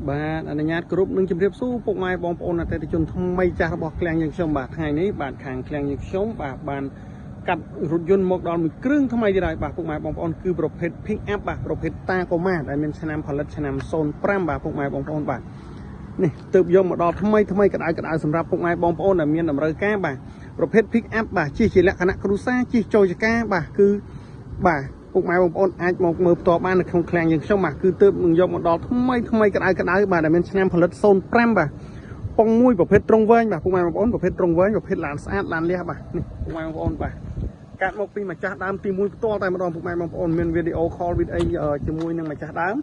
បាទអនុញ្ញាតគ្រប់នឹងជម្រាបសួរពុកម៉ែបងប្អូនអតិថិជនថ្មីចាស់របស់ឃ្លាំងយើងខ្ញុំបាទថ្ងៃនេះបាទខាងឃ្លាំងយើងខ្ញុំបាទបានកាត់រថយន្តមកដល់មួយគ្រឿងថ្មីទៀតហើយបាទពុកម៉ែបងប្អូនគឺប្រភេទ Pick up បាទប្រភេទ Tacoma ដែលមានឆ្នាំផលិតឆ្នាំ05បាទពុកម៉ែបងប្អូនបាទនេះទើបយកមកដល់ថ្មីថ្មីក្តៅក្តៅសម្រាប់ពុកម៉ែបងប្អូនដែលមានតម្រូវការបាទប្រភេទ Pick up បាទជិះជាលក្ខណៈគ្រួសារជិះចូលចការបាទគឺបាទពុកម៉ែបងប្អូនអាចមកមើលផ្ទាល់បាននៅក្នុងឃ្លាំងយើងខ្ញុំបាទគឺទើបនឹងយកមកដល់ថ្មីថ្មីក្តៅក្តៅបាទដែលមានឆ្នាំផលិត05បាទប៉ុងមួយប្រភេទត្រង់វែងបាទពុកម៉ែបងប្អូនប្រភេទត្រង់វែងប្រភេទឡានស្អាតឡានលះបាទនេះពុកម៉ែបងប្អូនបាទកាត់មកពីម្ចាស់ដើមទី1ផ្ទាល់តែម្ដងពុកម៉ែបងប្អូនមានវីដេអូ call វីដេអីជាមួយនឹងម្ចាស់ដើម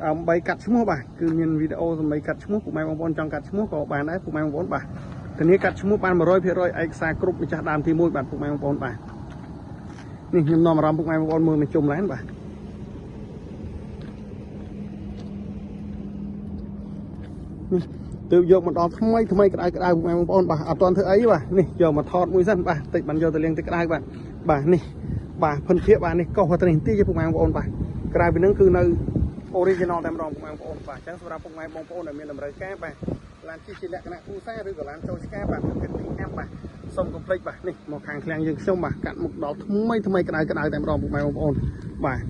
ដើម្បីកាត់ឈ្មោះបាទគឺមានវីដេអូដើម្បីកាត់ឈ្មោះពុកម៉ែបងប្អូនចង់កាត់ឈ្មោះក៏បានដែរពុកម៉ែបងប្អូនបាទធានាកាត់ឈ្មោះបាន100%ឯកសារគ្រប់ម្ចាស់ដើមទី1បាទពុកម៉ែបងប្អូនបាទនេះខ្ញុំនាំអារម្មណ៍ពុកម៉ែបងប្អូនមើលមកជុំឡានបាទនេះទើបយកមកដល់ថ្មីថ្មីក្តៅក្តៅពុកម៉ែបងប្អូនបាទអត់ទាន់ធ្វើអីបាទនេះយកមកថតមួយសិនបាទតិចបានយកទៅលាងទឹកក្តៅបាទបាទនេះបាទភិនភាកបាទនេះកោសទៅនេះបន្តិចពុកម៉ែបងប្អូនបាទក្រៅពីនឹងគឺនៅ original តែម្ដងពុកម៉ែបងប្អូនបាទអញ្ចឹងសម្រាប់ពុកម៉ែបងប្អូនដែលមានតម្រូវការបាទឡានជិះជាលក្ខណៈគ្រួសារឬក៏ឡានចូលឆ្កាបាទប្រភេទ pick up បាទសូមកុំភ្លេចបាទនេះមកខាងឃ្លាំងយើងខ្ញុំបាទកាត់មុខដល់ថ្មីថ្មីក្តៅក្តៅតែម្ដងពុកម៉ែបងប្អូនបាទ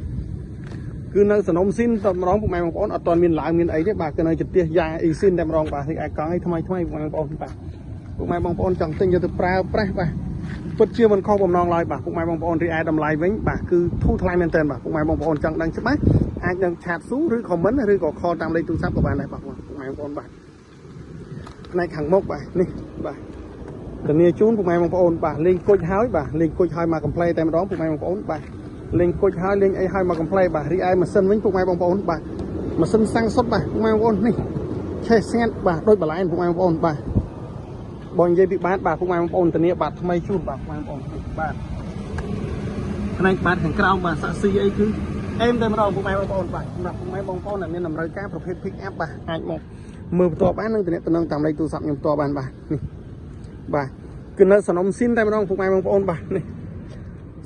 គឺនៅសនំស៊ីនតែម្ដងពុកម៉ែបងប្អូនអត់ទាន់មានឡើងមានអីទេបាទគឺនៅចទាសយ៉ាអ៊ីស៊ីនតែម្ដងបាទនេះឯកង់អីថ្មីថ្មីពុកម៉ែបងប្អូនបាទពុកម៉ែបងប្អូនចង់ទិញយកទៅប្រើប្រាស់បាទពិតជាមិនខុសបំណងឡើយបាទពុកម៉ែបងប្អូនរីឯតម្លៃវិញបាទគឺធូរថ្លៃមែនទែនបាទពុកម៉ែបងប្អូនចង់ដឹងច្បាស់អាចនឹង chat ស៊ូឬ comment ឬក៏ call តាមលេខទូរស័ព្ទក៏បានដែរបាទពុកម៉ែបងប្អូនបាទផ្នែកខាងមុខបាទនេះបាទធានាជូនពុកម៉ែបងប្អូនបាទលេងគុជហើយបាទលេងគុជហើយមកកំ pl តែម្ដងពុកម៉ែបងប្អូនបាទលេងគុជហើយលេងអីហើយមកកំ pl បាទរីឯម៉ាស៊ីនវិញពុកម៉ែបងប្អូនបាទម៉ាស៊ីនសាំងសុទ្ធបាទពុកម៉ែបងប្អូននេះឆេះស្ងាត់បាទដូចបន្លែពុកម៉ែបងប្អូនបាទបងនិយាយពីបាទបាទពុកម៉ែបងប្អូនធានាបាទថ្មីជូនបាទពុកម៉ែបងប្អូនបាទផ្នែកបាទខាងក្រោមបាទសាក់ស៊ីអីគឺអេមតែម្ដងពុកម៉ែបងប្អូនបាទសម្រាប់ពុកម៉ែបងប្អូនដែលមានតម្រូវការប្រភេទ pick up បាទអាចមកមើលផ្ទាល់បាននិងតំណែងតាមលេខទូរស័ព្ទខ្ញុំផ្ទាល់បានបាទនេះបាទគឺនៅសនំស៊ីនតែម្ដងពុកម៉ែបងប្អូនបាទនេះ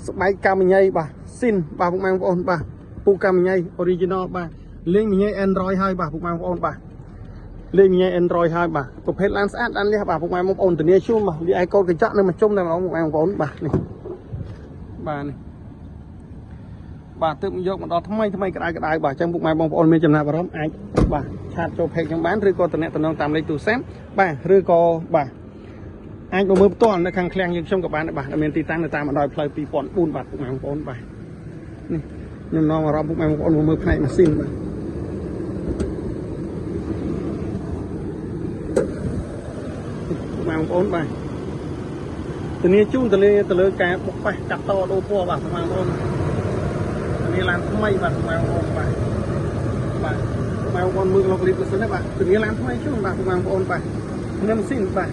ស្បែកកាមញ៉ៃបាទស៊ីនបាទពុកម៉ែបងប្អូនបាទពូកាមញ៉ៃ original បាទលេងញ៉ៃ Android ហើយបាទពុកម៉ែបងប្អូនបាទលេងញ៉ៃ Android ហើយបាទប្រភេទឡានស្អាតឡានលះបាទពុកម៉ែបងប្អូនធានាជូនបាទលីឯកូដកញ្ចក់នៅមួយជុំតែម្ដងពុកម៉ែបងប្អូនបាទនេះបាទនេះបាទទើបយកមកដល់ថ្មីថ្មីក្តៅក្តៅបាទអញ្ចឹងពុកម៉ែបងប្អូនមានចំណាប់អារម្មណ៍អាចបាទ chat ចូល page ខ្ញុំបានឬក៏តំណតាមលេខទូរស័ព្ទបាទឬក៏បាទអាចមកមើលផ្ទាល់នៅខាងឃ្លាំងយើងខ្ញុំក៏បានដែរបាទមានទីតាំងនៅតាមបណ្ដោយផ្លូវ2004បាទពុកម៉ែបងប្អូនបាទនេះខ្ញុំនាំអារម្មណ៍ពុកម៉ែបងប្អូនមកមើលផ្នែកម៉ាស៊ីនបាទពុកម៉ែបងប្អូនបាទធានាជូនទៅលើការបុកប៉ះកាត់តដូរពណ៌បាទពុកម៉ែបងប្អូនធានាឡានថ្មីបាទពុកម៉ែបងប្អូនបាទបាទពុកម៉ែបងប្អូនមើលលោកលីបសិនណាបាទធានាឡានថ្មីជូនបាទពុកម៉ែបងប្អូនបាទខ្ញុំស៊ីនបាទ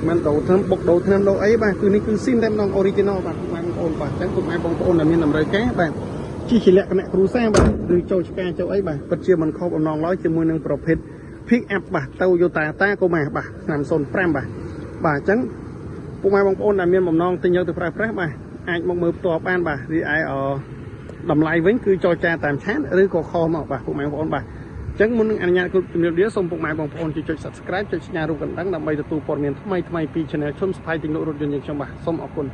មិនដូរថ្នាំបុកដូរថ្នាំដូរអីបាទគឺនេះគឺស៊ីនតែម្ដង original បាទពុកម៉ែបងប្អូនបាទអញ្ចឹងពុកម៉ែបងប្អូនដែលមានតម្រូវការបាទជិះជាលក្ខណៈគ្រួសារបាទឬចូលឆ្កាចូលអីបាទពិតជាមិនខុសបំណងឡើយជាមួយនឹងប្រភេទ pick up បាទ Toyota Tacoma បាទឆ្នាំ05បាទបាទអញ្ចឹងពុកម៉ែបងប្អូនដែលមានបំណងទិញយកទៅប្រើប្រាស់បាទអាចមកមើលផ្ទាល់បានបាទរីឯតម្លៃវិញគឺចរចាតាម chat ឬក៏ call មកបាទពុកម៉ែបងប្អូនបាទអញ្ចឹងមុននឹងអនុញ្ញាតគ្រប់ជំរាបលាសូមពុកម៉ែបងប្អូនជួយចុច Subscribe ចុចសញ្ញារូបកណ្ដឹងដើម្បីទទួលព័ត៌មានថ្មីៗពី Channel ឈុនស្ថៃទិញលក់រថយន្តយើងខ្ញុំបាទសូមអរគុណ។